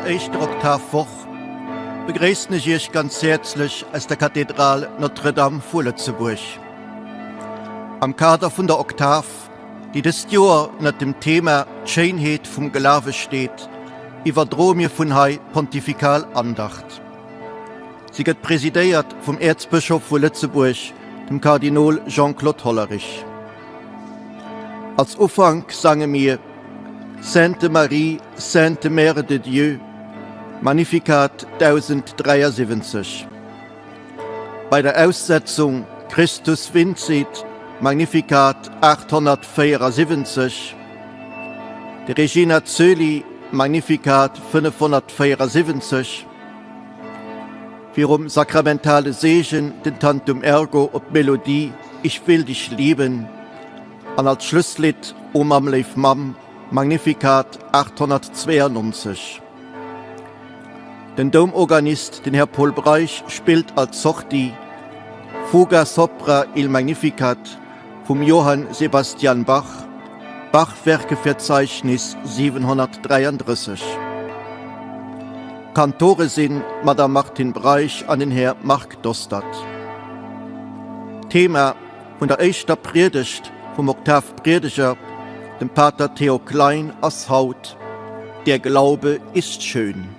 der éischter Oktavwoch begréissen ech Iech ganz häerzlech aus der Kathedral Notre-Dame vu Lëtzebuerg. Am Kader vun der Oktav, déi dëst Joer ënnert dem Thema D'Schéinheet vum Glawe steet, iwwerdroe mir vun hei d'pontifikal Andacht. Si gëtt presidéiert vum Äerzbëschof vu Lëtzebuerg, dem Kardinol Jean-Claude Hollerich. Als Ufank sange mir Sainte Marie, Sainte Mère de Dieu, Magnificat 1073. Bei der Aussetzung Christus vincit, Magnificat 874, de Regina Coeli, Magnificat 574, virum sakramentale Seegen den Tantum Ergo op d'Melodie Ich will dich lieben an als Schlusslidd O Mamm, léif Mamm, Magnificat 892. Den Doumorganist, den Här Paul Breisch, spillt als Sortie Fuga sopra il Magnificat vum Johann Sebastian Bach, Bach-Werkeverzeichnis 733. Kantore sinn d'Madame Martine Breisch an den Här Marc Dostert. Thema vun der éischter Priedegt vum Oktavpriedeger, dem Pater Theo Klein, ass haut Der Glaube ist schön.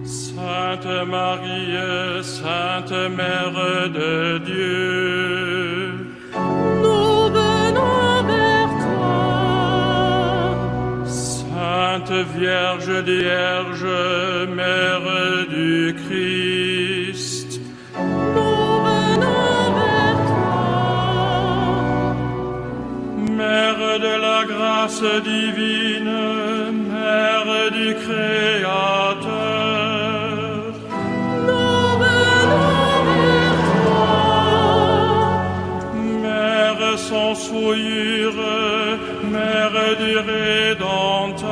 Sainte Marie, Sainte Mère de Dieu, nous venons vers toi. Sainte Vierge Vierge, Mère du Christ, nous venons vers toi. Mère de la grâce divine, Mère du Créateur, nous venons vers toi. Mère sans souillure, Mère du Rédempteur,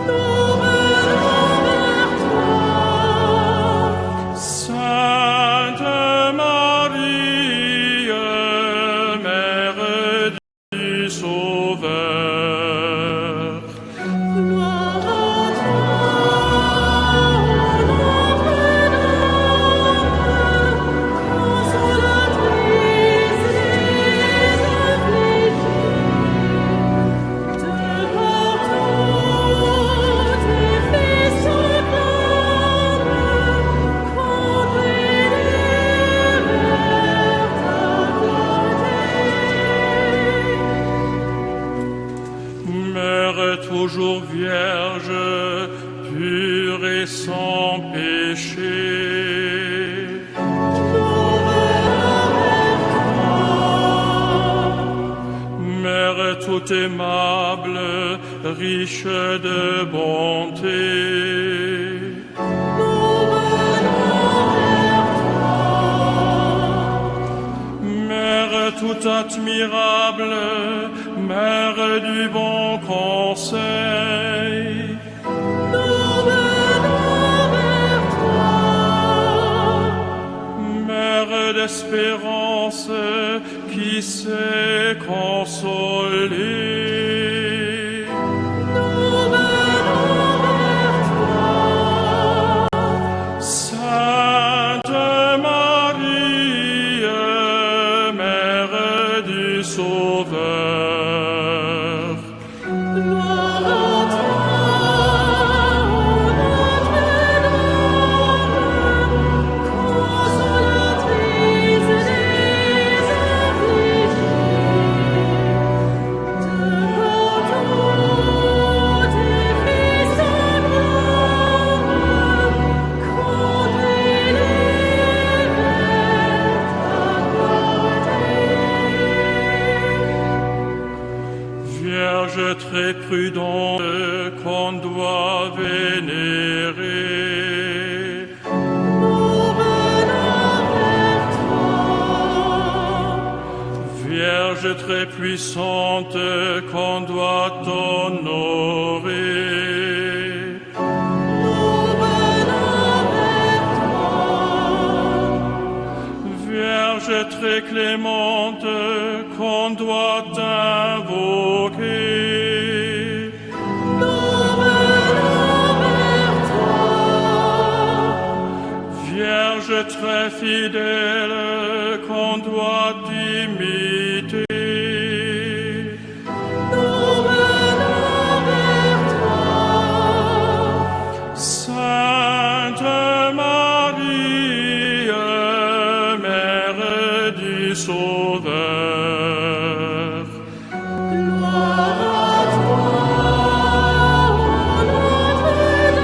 nous venons vers toi. Sainte Marie, Mère du Sauveur. Gloire à toi, ô Notre-Dame, consolatrice des affligés. De partout tes fils t'acclament, conduis-les vers ta clarté. Mère toujours vierge, pure et sans péché. Nous venons vers toi. Mère tout aimable, riche de bonté. Nous venons vers toi. Mère tout admirable, Mère du bon conseil. Nous venons vers toi. Mère d'espérance qui sait consoler. Nous venons vers toi. Sainte Marie, Mère du Sauveur. Gloire à toi, ô Notre-Dame, consolatrice des affligés. prudente qu'on doit vénérer. Nous venons vers toi. Vierge très puissante qu'on doit honorer. Nous venons vers toi. Vierge très clémente qu'on doit invoquer. Nous venons vers toi. Vierge très fidèle qu'on doit imiter. Nous venons vers toi. Sainte Marie, Mère du Sauveur. Gloire à toi, ô Notre-Dame,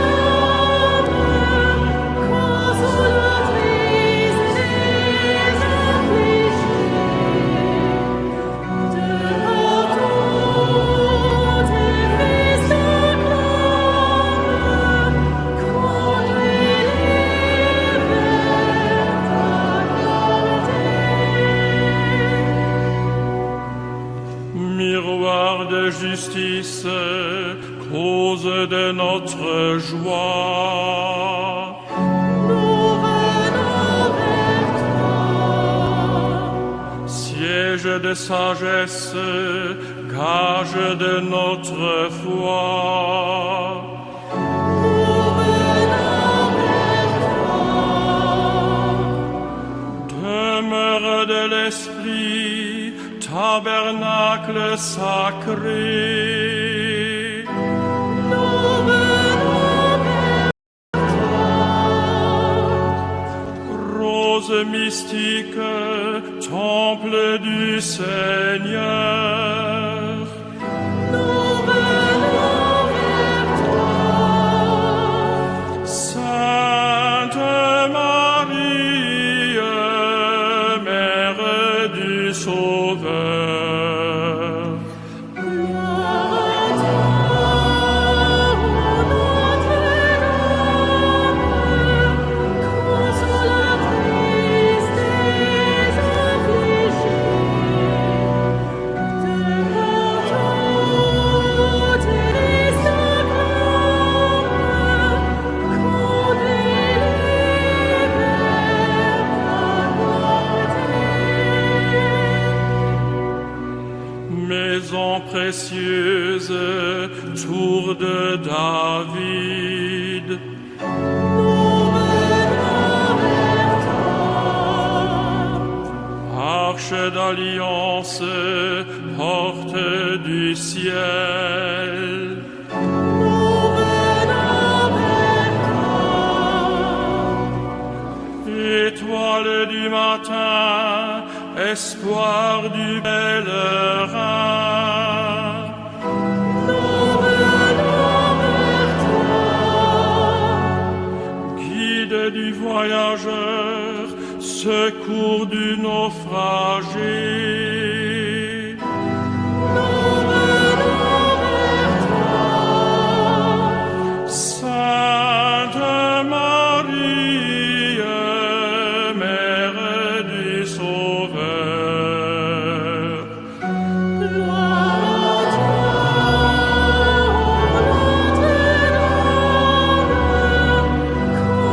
consolatrice des affligés. De partout tes fils t'acclament, conduis-les vers ta clarté. Miroir de justice, cause de notre joie. Nous venons vers toi. Siège de sagesse, gage de notre foi. Nous venons vers toi. Demeure de l'Esprit, tabernacle sacré. Nous venons vers toi. Rose mystique, temple du Seigneur. Nous venons vers toi. Sainte Marie, Mère du Sauveur. Gloire à toi, ô Notre-Dame, consolatrice des affligés. De partout tes fils t'acclament, conduis-les vers ta clarté. Maison précieuse, tour de David. Nous venons vers toi. Arche d'alliance, porte du ciel. Nous venons vers toi. Étoile du matin, espoir du pèlerin. Nous venons vers toi. Guide du voyageur, secours du naufragé. Nous venons vers toi. Sainte Marie, Mère du Sauveur. Gloire à toi, ô Notre-Dame,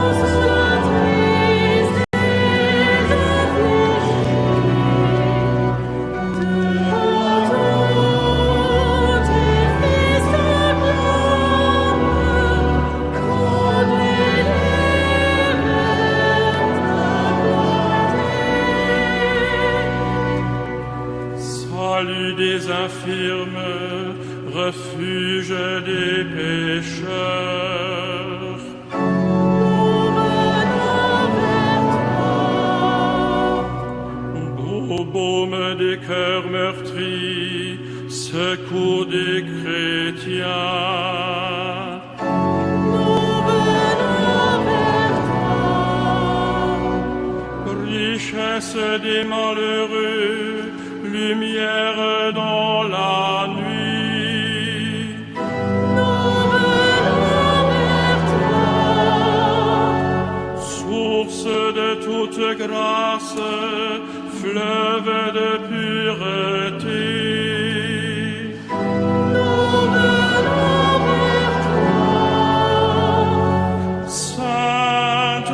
consolatrice des affligés. De partout tes fils t'acclament, conduis-les vers ta clarté. Salut des infirmes, refuge des pécheurs. Nous venons vers toi. Beau baume des cœurs meurtris, secours des chrétiens. Nous venons vers toi. Richesse des malheureux, lumière dans la nuit. toute grâce, fleuve de pureté. Nous venons vers toi. Sainte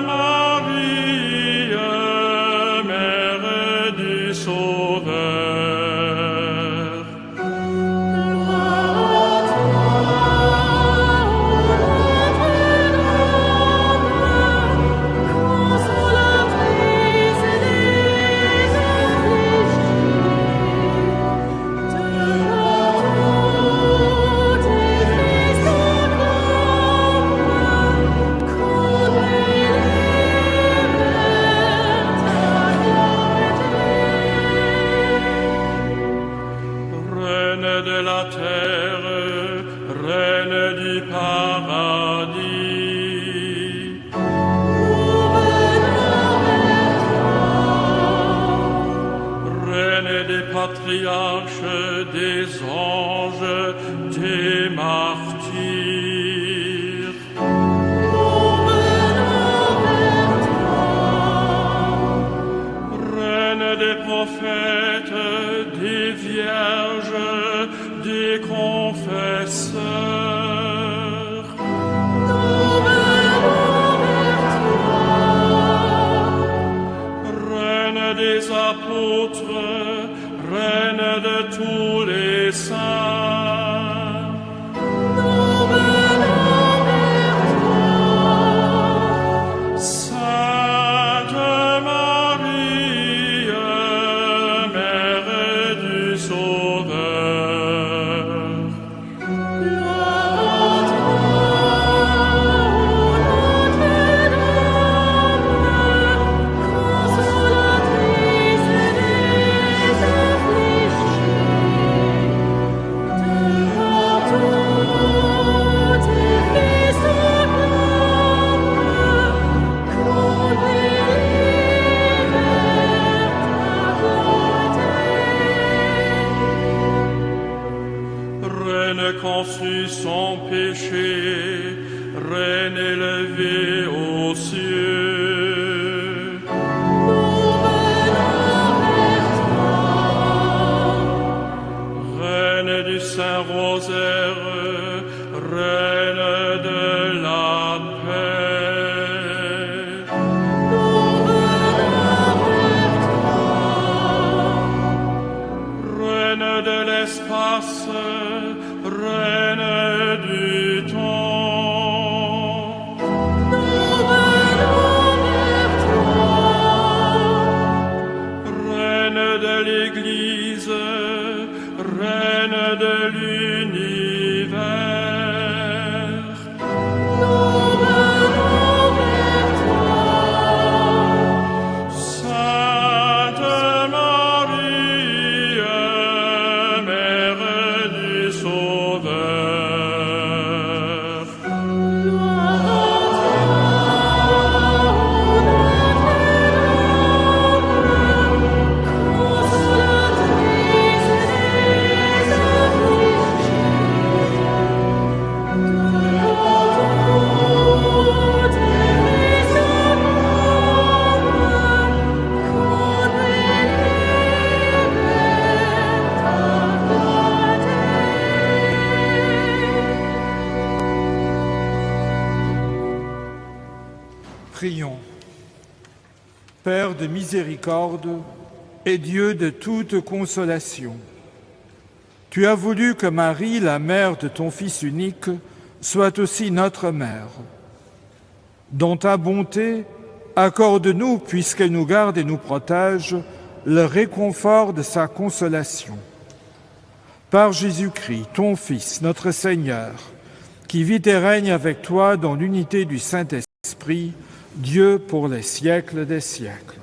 Marie, Mère du Sauveur. Gloire à toi, ô Notre-Dame, consolatrice des affligés, de partout tes fils t'acclament, conduis-les vers ta clarté. Reine de la terre, reine du paradis. Nous venons vers toi. Reine des patriarches, des anges, des martyrs. Nous venons vers toi. Reine des prophètes, des vierges, des confesseurs. Nous venons vers toi. Reine des apôtres, reine de tous les saints. Nous venons vers toi. Sainte Marie, Mère du Sauveur. Gloire à toi, ô Notre-Dame, consolatrice des affligés, de partout tes fils t'acclament, conduis-les vers ta clarté. Reine conçue sans péché, Reine élevée aux cieux. Nous venons vers toi. Reine du Saint-Rosaire, Reine de la paix. Nous venons vers toi. Reine de l'espace, Reine du temps. Nous venons vers toi. Reine de l'Église, Reine de l'univers. Nous venons vers toi. Sainte Marie, Mère du Sauveur. Gloire à toi, ô Notre-Dame, consolatrice des affligés, de partout tes fils t'acclament, conduis-les vers ta clarté. Prions. Père de miséricorde et Dieu de toute consolation, tu as voulu que Marie, la mère de ton Fils unique, soit aussi notre mère. Dans ta bonté, accorde-nous, puisqu'elle nous garde et nous protège, le réconfort de sa consolation. Par Jésus-Christ, ton Fils, notre Seigneur, qui vit et règne avec toi dans l'unité du Saint-Esprit, Dieu pour les siècles des siècles.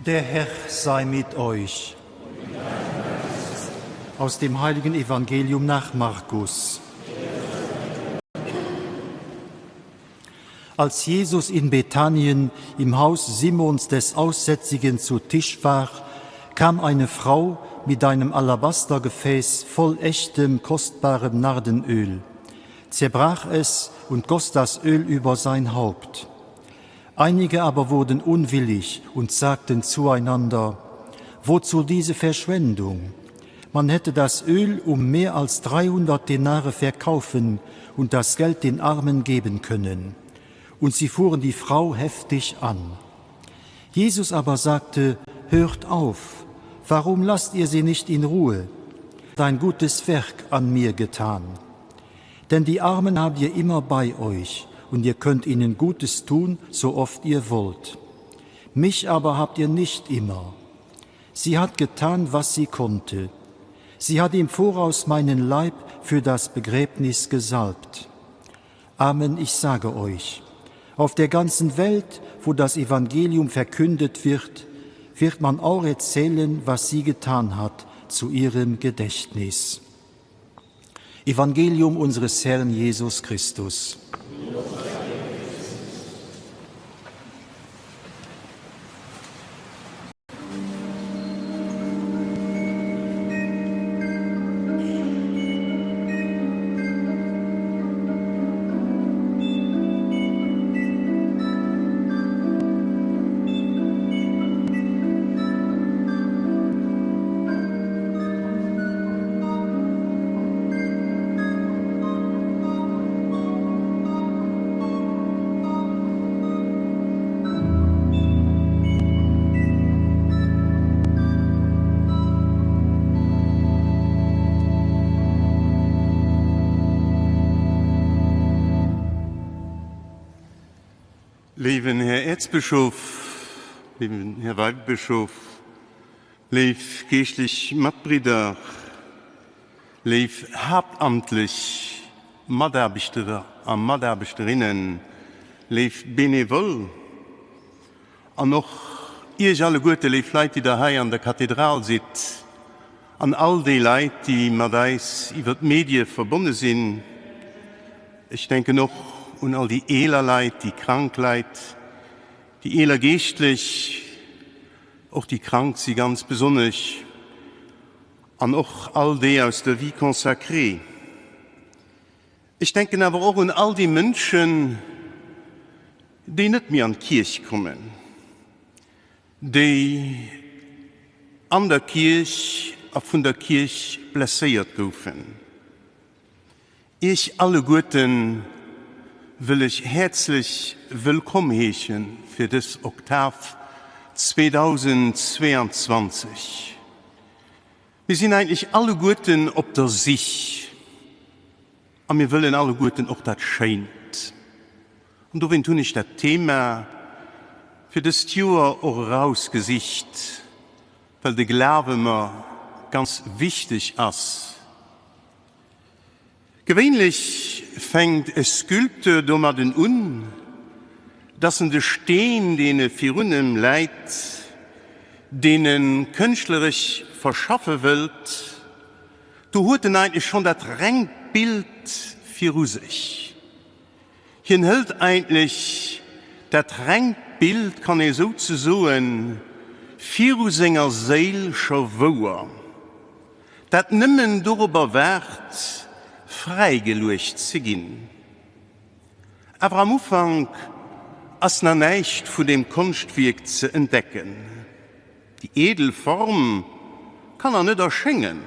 Der Herr sei mit euch. Aus dem heiligen Evangelium nach Markus. Als Jesus in Bethanien im Haus Simons des Aussätzigen zu Tisch war, kam eine Frau mit einem Alabastergefäß voll echtem, kostbarem Nardenöl, zerbrach es und goss das Öl über sein Haupt. Einige aber wurden unwillig und sagten zueinander: Wozu diese Verschwendung? Man hätte das Öl um mehr als 300 Denare verkaufen und das Geld den Armen geben können. Und sie fuhren die Frau heftig an. Jesus aber sagte: Hört auf, warum lasst ihr sie nicht in Ruhe? Dein gutes Werk an mir getan. Denn die Armen habt ihr immer bei euch, und ihr könnt ihnen Gutes tun, so oft ihr wollt. Mich aber habt ihr nicht immer. Sie hat getan, was sie konnte. Sie hat im Voraus meinen Leib für das Begräbnis gesalbt. Amen, ich sage euch, auf der ganzen Welt, wo das Evangelium verkündet wird, wird man auch erzählen, was sie getan hat, zu ihrem Gedächtnis. Evangelium unseres Herrn Jesus Christus. Léiwen Här Äerzbëschof, léiwen Här Weibëschof, léif geeschtlech Matbridder, léif haaptamtlech Mataarbechter a Mataarbechterinnen, léif Benevole an och Iech alleguerte léif Leit, déi Der hei an der Kathedral sidd an all déi Leit, déi mat eis iwwer d'Medie verbonne sinn. Ech denken och un all déi eeler Leit, déi krank Leit, déi eeler Geeschtlech, och déi krank si ganz besonnesch, an och all déi aus der Vie consacrée. Ech denken awer och un all déi Mënschen, déi net méi an d'Kierch kommen, déi an der Kierch a vun der Kierch blesséiert goufen. Iech alleguerten wëll ech häerzlech wëllkomm heesche fir dës Oktav 2022. Mir sinn eigentlech alleguerten op der Sich a mir wëllen alleguerten och dat Schéint. An dowéint hunn ech dat Thema fir dëst Joer och erausgesicht, well de Glawe mer ganz wichteg ass. Gewéinlech fänkt e Sculpteur domadden un, dass en de Steen, deen e virun em läit, deen e kënschtleresch verschaffe wëllt, do huet en eigentlech schonn dat rengt Bild viru sech. Hien hëlt eigentlech dat rengt Bild, kann ee souzesoen, viru senger Séil scho wouer, dat nëmmen dorobber waart, fräigeluecht ze ginn. Awer am Ufank ass na näischt vun deem Konschtwierk ze entdecken. Déi edel Form kann nach net erschéngen.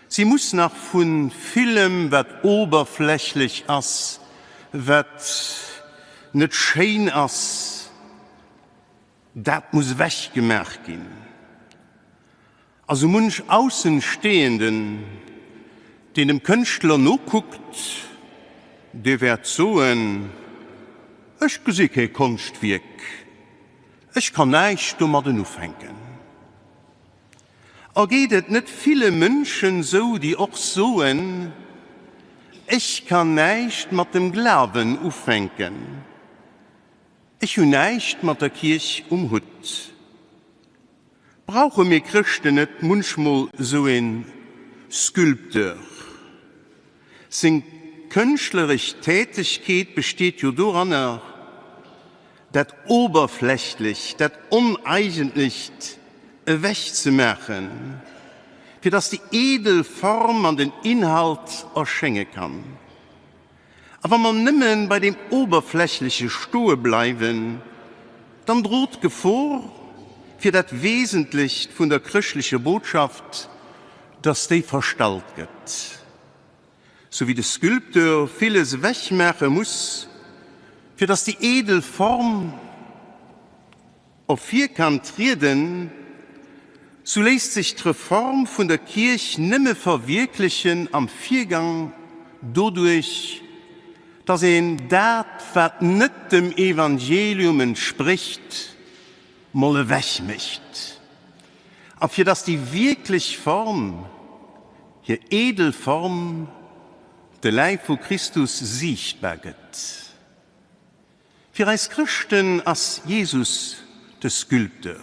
Si muss nach vu villem, wat oberflächlech ass, wat net schéin ass, dat muss ewechgemaach ginn. A sou munch Aussenstehenden, deen dem Kënschtler nokuckt, dee wäert soen, Ech gesi kee Konschtwierk, ech kann näischt domadden ufänken. A geet et net ville Mënschen sou, déi och soen, Ech kann näischt mat dem Glawen ufänken, ech hunn näischt mat der Kierch um Hutt? Brauche mir Chrëschten net munchmol esou een Sculpteur? Seng kënschtleresch Tätegkeet besteet jo doranner, dat Oberflächlecht, dat Oneigentlecht ewech ze maachen, fir dass déi edel Form an den Inhalt erschénge kann. A wa mer nëmme bei deem Oberflächleche stoe bleiwen, dann drot d'Gefor fir dat Wesentlecht vun der chrëschtlecher Botschaft, dass déi verstallt gëtt. Sou wéi de Sculpteur villes ewechmaache muss, fir dass déi edel Form ervir kann trieden, sou léisst sech d'Reform vun der Kierch nëmme verwierklechen am Virgang doduerch, dass een dat, wat net dem Evangelium entsprécht, mol ewechmécht, a fir dass déi wierklech Form, hir edel Form, de Läif vu Christus, siichtbar gëtt. Fir eis Chrëschten ass Jesus de Sculpteur.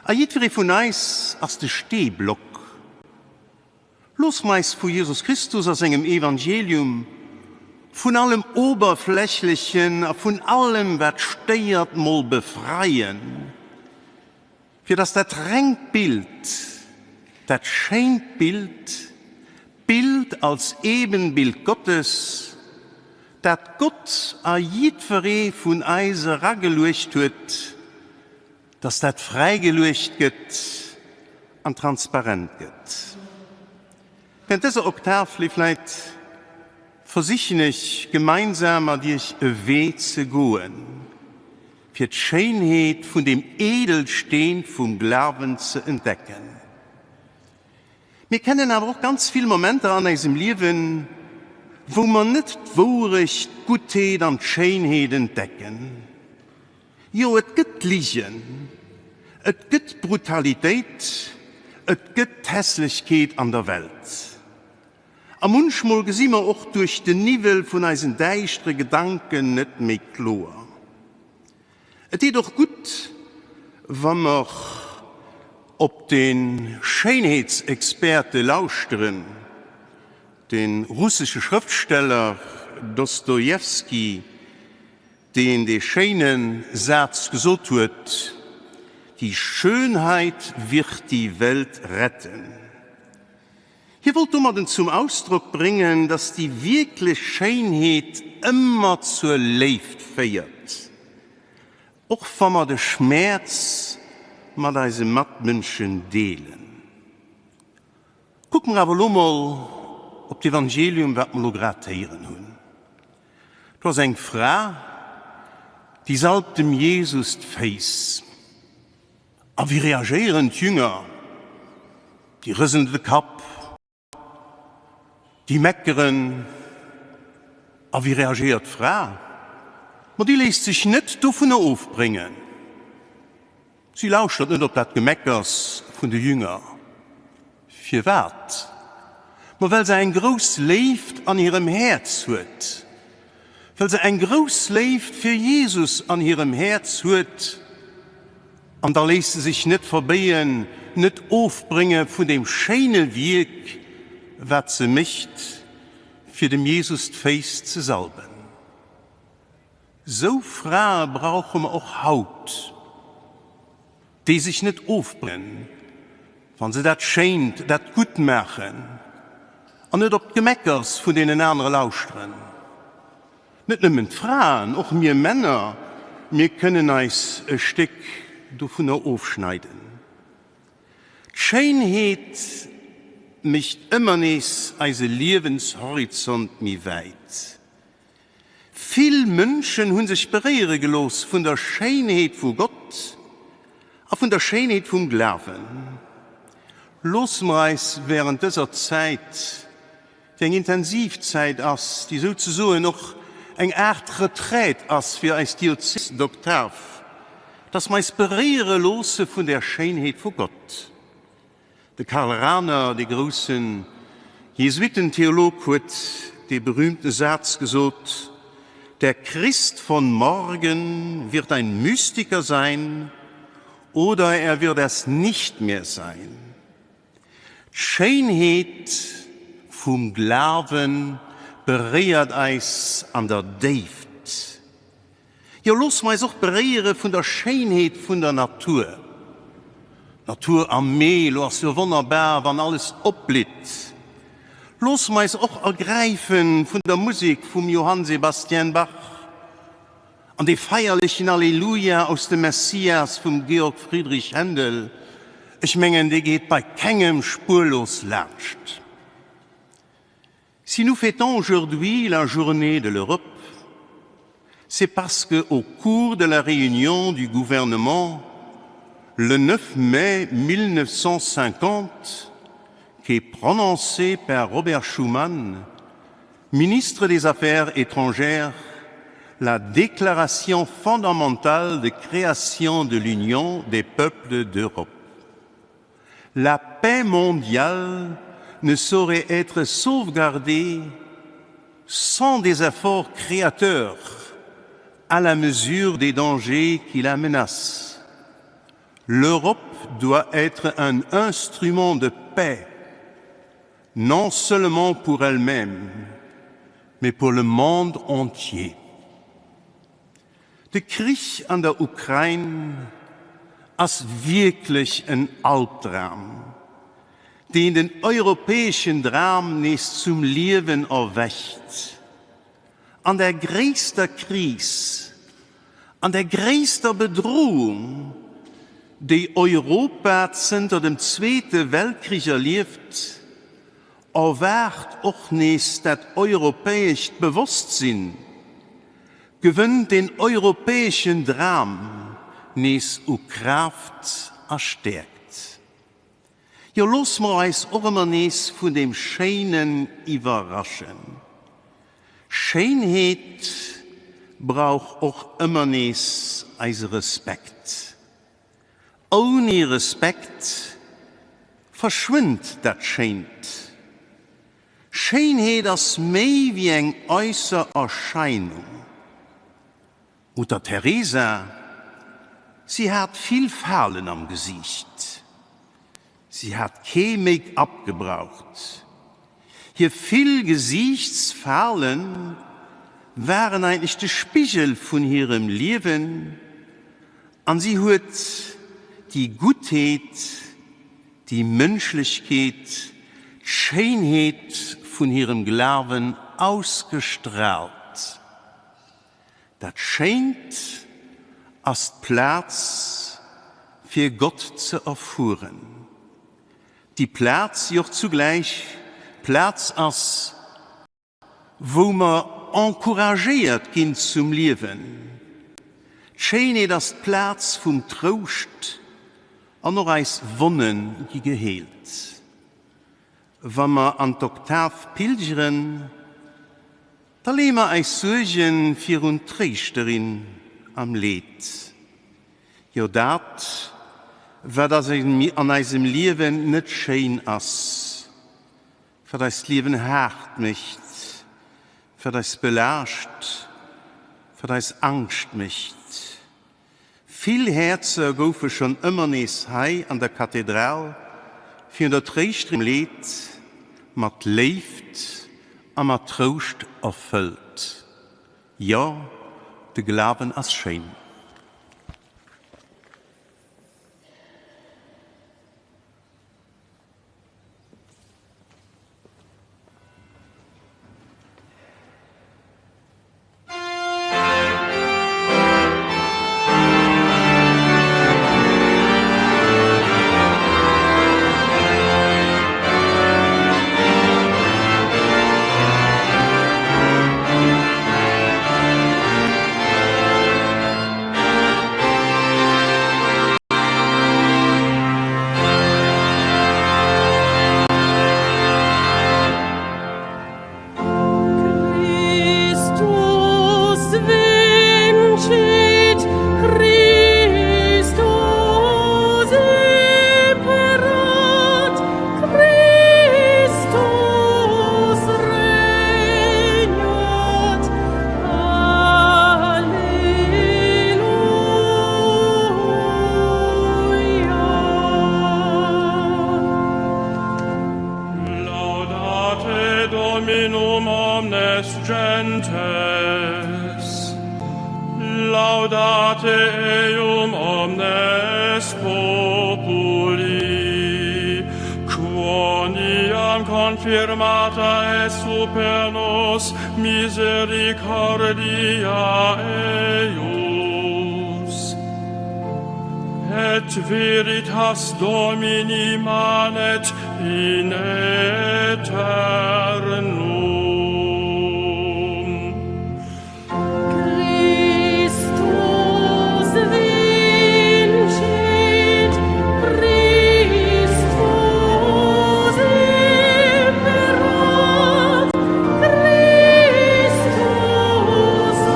A jiddweree vun eis ass de Steeblock. Loosse mer eis vu Jesus Christus a sengem Evangelium vun allem Oberflächlechen a vun allem, wat stéiert, mol befreien, Fir dass dat rengt Bild, dat schéint Bild, d'Bild als Ebenbild Gottes, dat Gott a jiddweree vun eis erageluecht huet, dass dat fräigeluecht gëtt an transparent gëtt. Während dëser Oktav, léif Leit, versichen ech gemeinsam mat Iech e Wee ze goen, fir d'Schéinheet vun dem Edelsteen vum Glawen ze entdecken. Mir kennen awer och ganz vill Momenter an eisem Liewen, wou mer net d'Wourecht, d'Guttheet an d'Schéinheet entdecken. Jo, et gëtt Ligen, et gëtt Brutalitéit, et gëtt d'Hässlechkeet an der Welt. A munchmol gesi mer och duerch den Niwwel vun eisen däischtere Gedanken net méi kloer. Et deet och gutt, wa mer op de Schéinheetsexperte lauschteren. De russesche Schrëftsteller Dostojewski, deen dee schéine Saz gesot huet, Die Schönheit wird die Welt retten. Hie wollt domadden zum Ausdrock bréngen, dass déi wierklech Schéinheet ëmmer zur Léift féiert, och wa mer de Schmäerz mat eise Matmënschen deelen. Kucke mer awer elo mol op d'Evangelium, wat mer elo grad héieren hunn. Do ass eng Fra, déi salbt dem Jesus d'Féiss. A wéi reagéieren d'Jünger? Déi rëselen de Kapp, déi meckeren. A wéi reagéiert d'Fra? Ma déi léisst sech net dovunner ofbréngen. Si lauschtert net op dat Gemeckers vun de Jünger. Firwat? Ma well se eng grouss Léift an hirem Häerz huet. Well se eng grouss Léift fir Jesus an hirem Häerz huet. An da léisst se sech net verbéien, net ofbrénge vun deem schéine Wierk, wat se mécht, fir dem Jesus d'Féiss ze salben. Sou Frae brauche mer och haut, déi sech net ofbréngen, wa se dat Schéint, dat Gutt maachen an net op d'Gemeckers vun deenen anere lauschteren. Net nëmmen d'Fraen, och mir Männer, mir kënnen eis e Stéck dovunner ofschneiden. D'Schéinheet mécht ëmmer nees eise Liewenshorizont méi wäit. Vill Mënschen hu sech beréiere gelooss vun der Schéinheet vu Gott a vun der Schéinheet vum Glawen. Loosse mer eis wärend dëser Zäit, déi eng intensiv Zäit ass, déi souzesoen och eng Aart Retraite ass fir eis Diözes d'Oktav, dass mer eis beréiere loosse vun der Schéinheet vu Gott. De Karl Rahner, dee grousse Jesuitentheolog, huet dee berühmte Saz gesot, Der Christ von morgen wird ein Mystiker sein. oder er wird es nicht mehr sein. D'Schéinheet vum Glawe beréiert eis an der Déift. Jo, loosse mer eis och beréiere vun der Schéinheet vun der Natur. D'Natur am Mee, elo ass jo wonnerbar, wann alles opblitt. Loosse mer eis och ergräife vun der Musek vum Johann Sebastian Bach an dee feierlechen Alleluia aus dem Messias vum Georg Friedrich Händel, ech mengen, dee geet bei kengem spuerlos laanscht. Si nous fêtons aujourd'hui la journée de l'Europe, c'est parce que au cours de la réunion du gouvernement le 9 mai 1950, qui est prononcé par Robert Schuman, ministre des Affaires étrangères, la déclaration fondamentale de création de l'Union des peuples d'Europe. La paix mondiale ne saurait être sauvegardée sans des efforts créateurs à la mesure des dangers qui la menacent. L'Europe doit être un instrument de paix, non seulement pour elle-même, mais pour le monde entier. De Krich an der Ukrain ass wierklech en Albdram, deen den europäeschen Dram nees zum Liewen erwächt. An der gréisster Kris, an der gréisster Bedrohung, déi Europa zënter dem Zweete Weltkrich erlieft, erwaacht och nees dat europäescht Bewosstsinn, gewënnt den europäeschen Dram nees u Kraaft a Stäerkt. Jo, loosse mer eis och ëmmer nees vun deem Schéinen iwwerraschen. Schéinheet brauch och ëmmer nees eise Respekt. Ouni Respekt verschwënnt dat Schéint. Schéinheet ass méi wéi eng äusser Erscheinung. Mutter Teresa, si hat vill Falen am Gesiicht. Si hat kee Make-up gebraucht. Hir vill Gesiichtsfale waren eigentlech de Spigel vun hirem Liewen an si huet déi Guttheet, déi Mënschlechkeet, d'Schéinheet vun hirem Glawen ausgestraalt. Dat Schéint ass d'Plaz fir Gott ze erfueren, déi Plaz, déi och zugläich d'Plaz ass, wou mer encouragéiert ginn zum Liewen. D'Schéinheet ass d'Plaz vum Trouscht an och eis Wonne gi geheelt. Wa mer an d'Oktav pilgeren, Da leeë mer eis Suerge virun d'Tréischterin am Leed. Jo, dat, wat an eisem Liewen net schéin ass, wat eist Liewen haart mécht, wat eis belaascht, wat eis Angscht mécht. Vill Häerzer goufe schonn ëmmer nees hei an der Kathedral virun der Tréischterin am Leed mat Léift a mat Trouscht erfëllt. Jo, de Glawen ass schéin. omnes populi, quoniam confirmata est super nos misericordia eius. Et veritas Domini manet in aeternum. Christus vincit, Christus imperat, Christus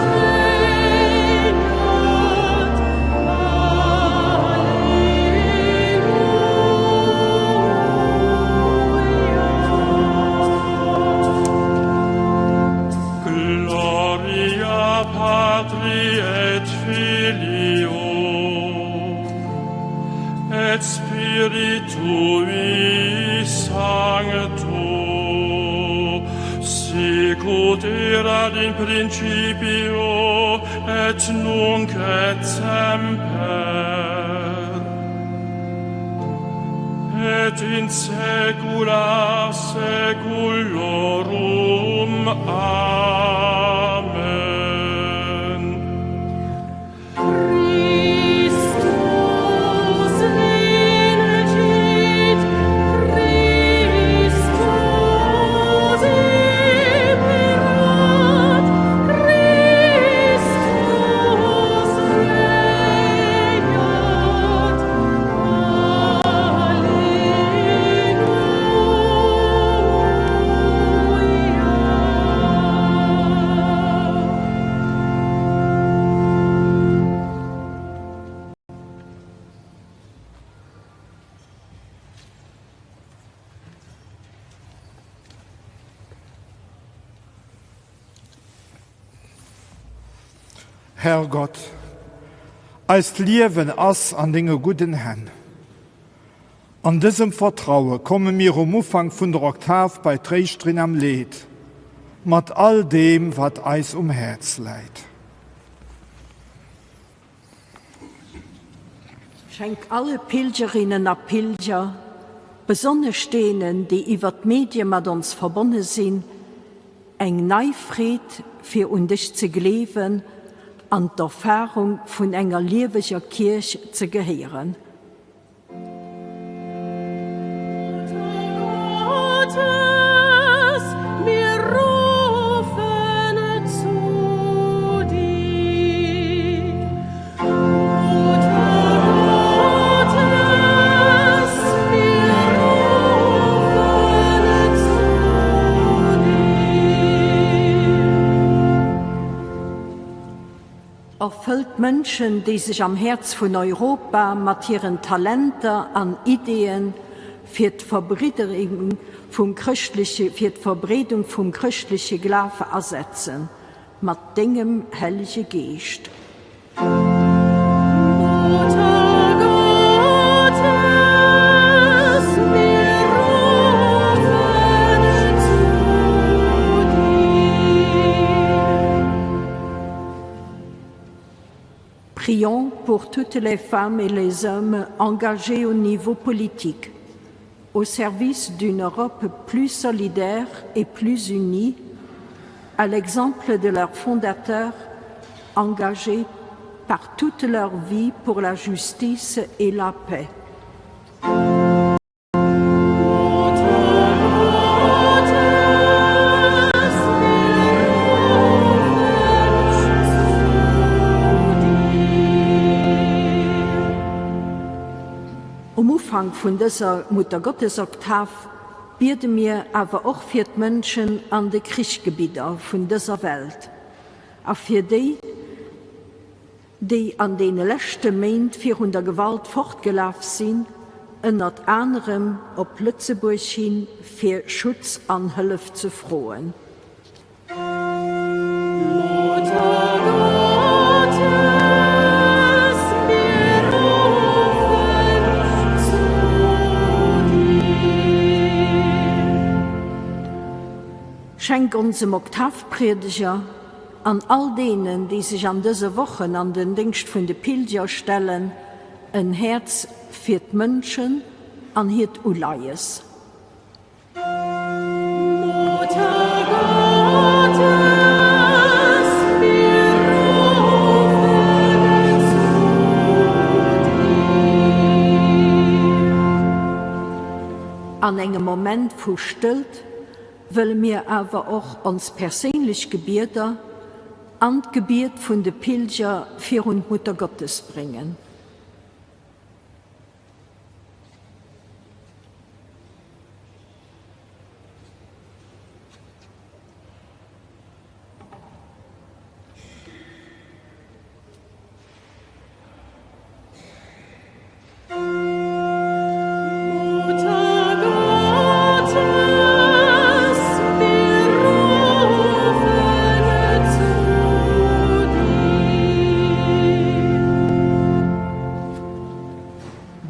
regnat. Alleluia. Gloria Patri et Filio et Spiritui Sancto sicut erat in principio et nunc et semper et in saecula saeculorum. Amen. Christus vincit, Christus imperat, Christus regnat. Alleluia. Herrgott, eist Liewen ass an denge gudden Hänn. An dësem Vertraue komme mir um Ufank vun der Oktav bei d'Tréischterin am Leed, mat all deem, wat eis um Häerz läit. Schenk alle Pilgerinnen a Pilger, besonnesch deenen, déi iwwer d'Medie mat ons verbonne sinn, eng nei Freed fir un dech ze gleewen an d'Erfarung vun enger lieweger Kierch ze gehéieren. Mutter Gottes, mir rufen zu dir. Mutter Gottes, mir rufen zu dir. Erfëll d'Mënschen, déi sech am Häerz vun Europa mat hiren Talenter an Ideeën fir d'Verbridderung vum chrëschtleche fir d'Verbreedung vum chrëschtleche Glawe asetzen, mat dengem Hellege Geescht. Mutter Gottes, mir rufen zu dir. Prions pour toutes les femmes et les hommes engagés au niveau politique, au service d'une Europe plus solidaire et plus unie, à l'exemple de leurs fondateurs engagés par toute leur vie pour la justice et la paix. Mutter Gottes, mir rufen zu dir. Um Ufank vun dëser Muttergottesoktav biede mir awer och fir d'Mënschen an de Krichgebidder vun dëser Welt a fir déi, déi an deene leschte Méint virun der Gewalt fortgelaf sinn, ënnert anerem op Lëtzebuerg hin, fir Schutz an Hëllef ze froen. Mutter Gottes, mir rufen zu dir. Schenk onsem Oktavpriedeger An all deenen, déi sech an dëse Wochen an den Déngscht vun de Pilger stellen. En Häerz fir d'Mënschen an hiert Uleies. Mutter Gottes, wir rufen zu dir. An engem Moment vu Stëllt wëlle mir awer och ons perséinlech Gebieder an d'Gebiet vun de Pilger virun d'Mutter Gottes bréngen. Mutter Gottes, wir rufen zu dir.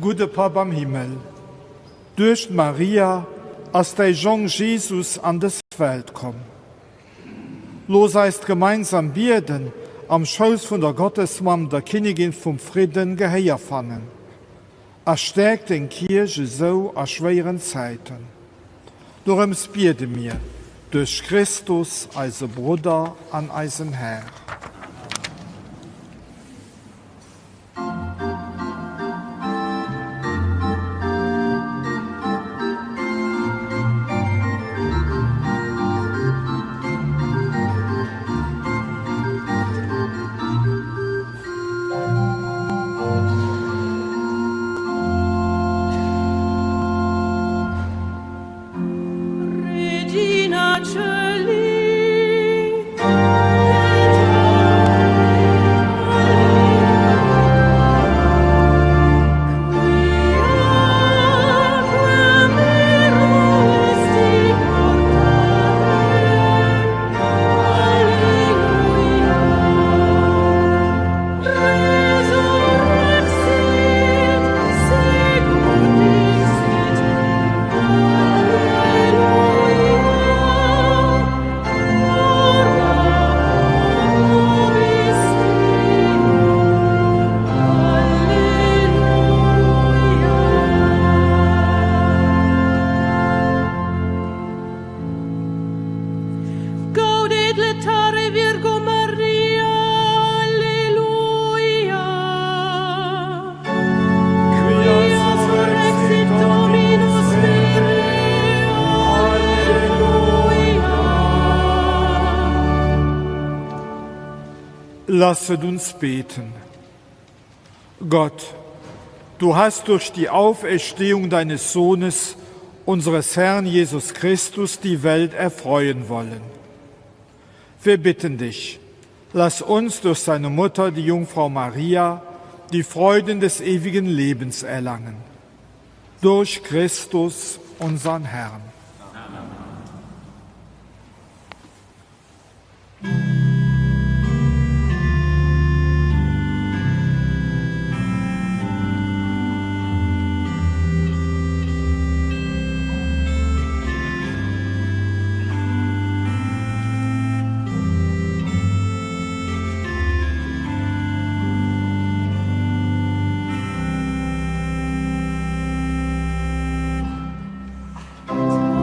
Gudde Papp am Himmel, duerch d'Maria ass däi Jong Jesus an dës Welt komm. Looss eis gemeinsam Bieden am Schouss vun der Gottesmamm, der Kinnigin vum Fridden, Gehéier fannen a stäerk deng Kierch esou a schwéieren Zäiten. Dorëms biede mir duerch Christus, eise Brudder an eisen Här. Regina Coeli, Gaudet letare Virgo Maria, Alleluia. Quia surrexit Dominus vere, Alleluia. Lasset uns beten. Gott, du hast durch die Auferstehung deines Sohnes, unseres Herrn Jesus Christus, die Welt erfreuen wollen. Wir bitten dich, lass uns durch seine Mutter, die Jungfrau Maria, die Freuden des ewigen Lebens erlangen. Durch Christus, unseren Herrn. Amen.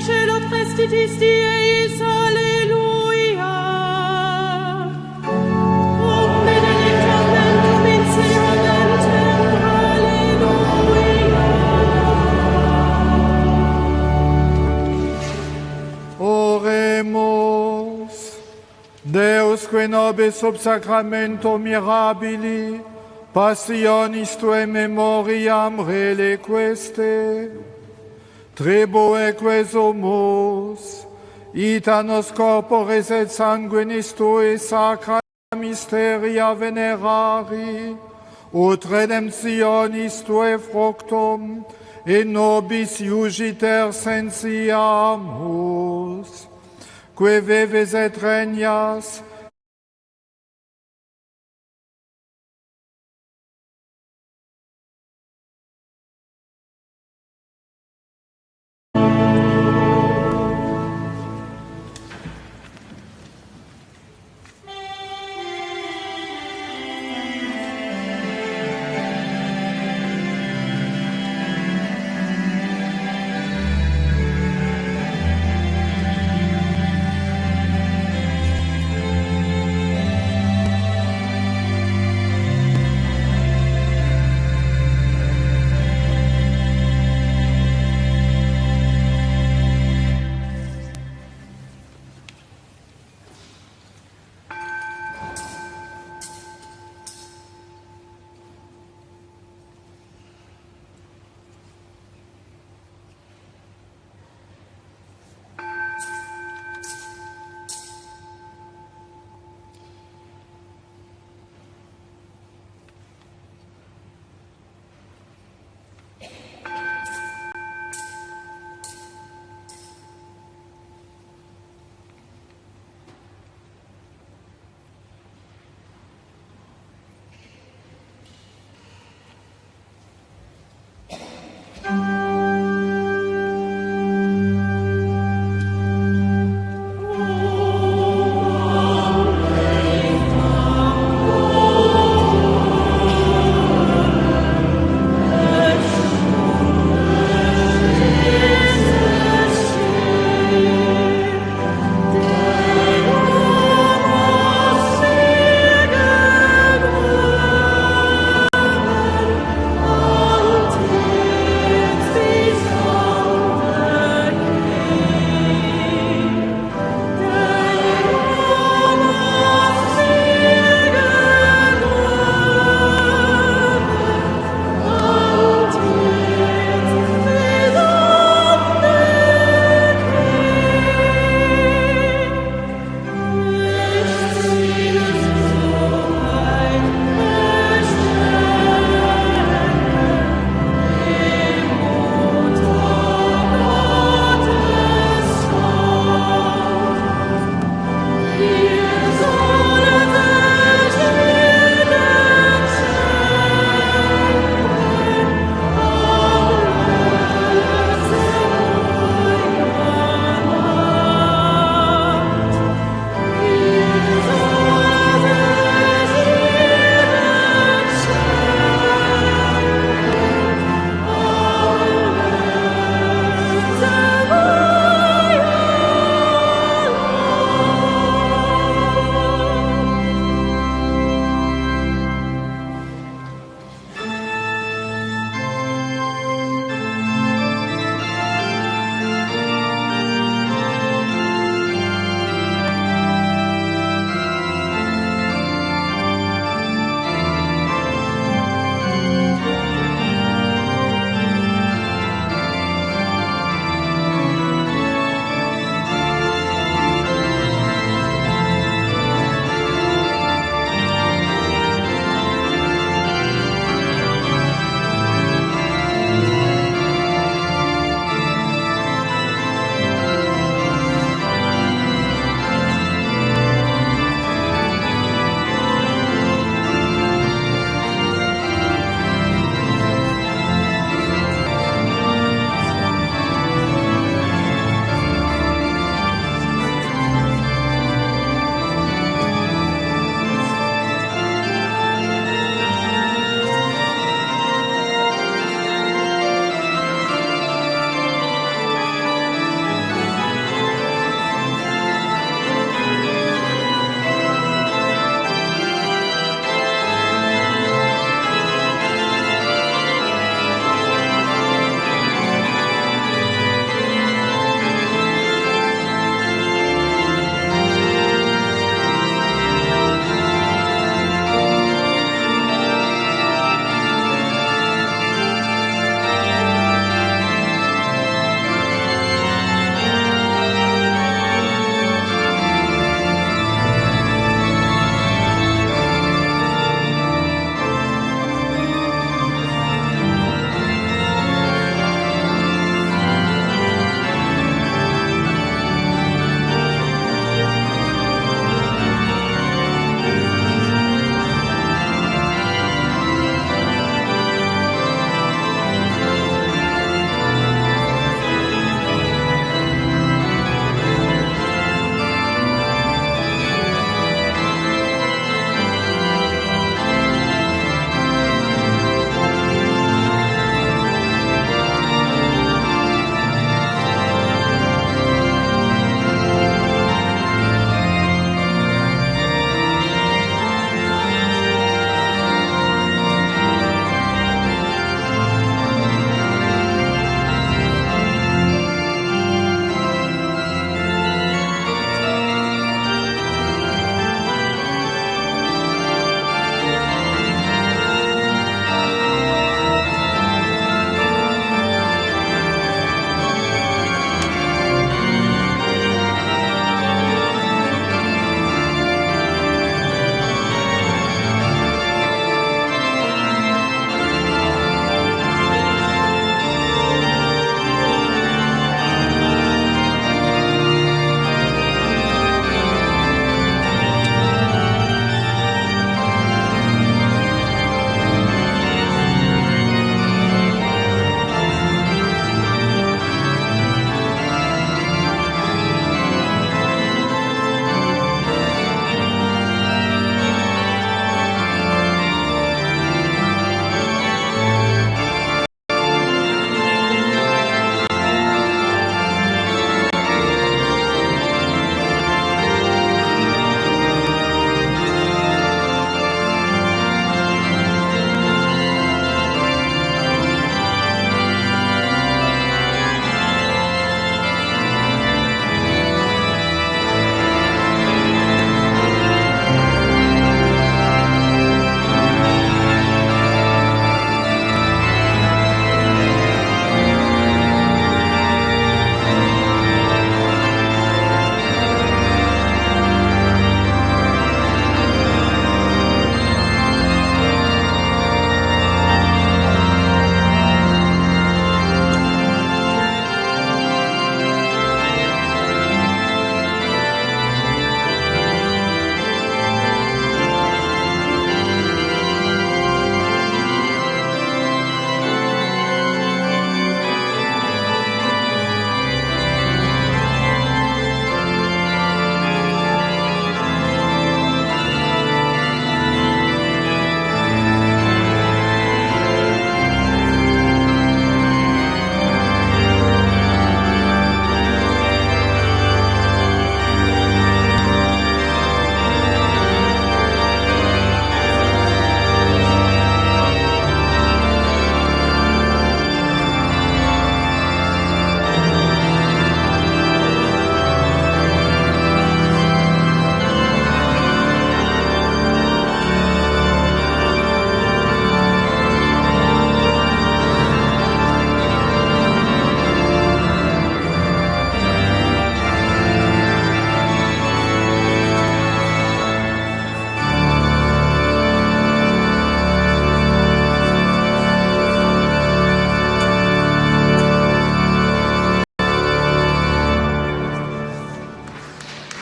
caelo prestitisti eis, Alleluia. Hoc benedictam ventum in seonentem, Alleluia. Oremus. Deus, qui nobis sub sacramento mirabili, passionis tuae memoriam reliquiste, tribueque sumus, ita nos corporis et sanguinis tui sacra mysteria venerari, ut redemptionis tuae fructum in nobis iugiter sensiamus, qui vives et regnas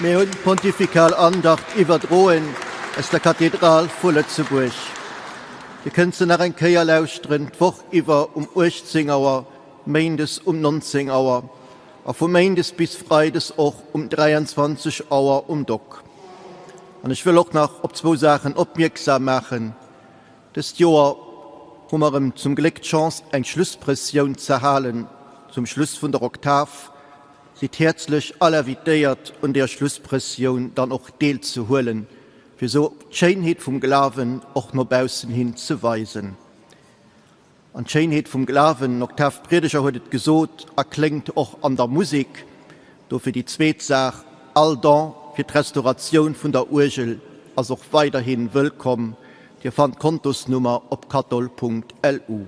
Mir hunn d'Pontifikal Andacht iwwerdroen aus der Kathedral vu Lëtzebuerg. Dir kënnt se nach eng Kéier lauschteren d'Woch iwwer um 18 Auer, méindes um 19 Auer a vu méindes bis freides och um 23 Auer um Dock. An ech wëll och nach op zwou Saachen opmierksam maachen. Dëst Joer hu mer erëm zum Gléck d'Chance eng Schlussprëssioun ze halen zum Schluss vun der Oktav. Sidd häerzlech all invitéiert un deer Schlussprëssioun dann och deel ze huelen, fir esou d'Schéinheet vum Glawen och no baussen hin ze weisen. An d'Schéinheet vum Glawen, den Octave Priedeger huet et gesot, erkléngt och an der Musek. Dofir déi zweet Saach, All Don fir d'Restauratioun vun der Uergel ass och weiderhi wëllkomm. Dir fannt d'Kontosnummer op kathol.lu.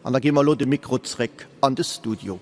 An da gi mer elo de Mikro zréck an de Studio.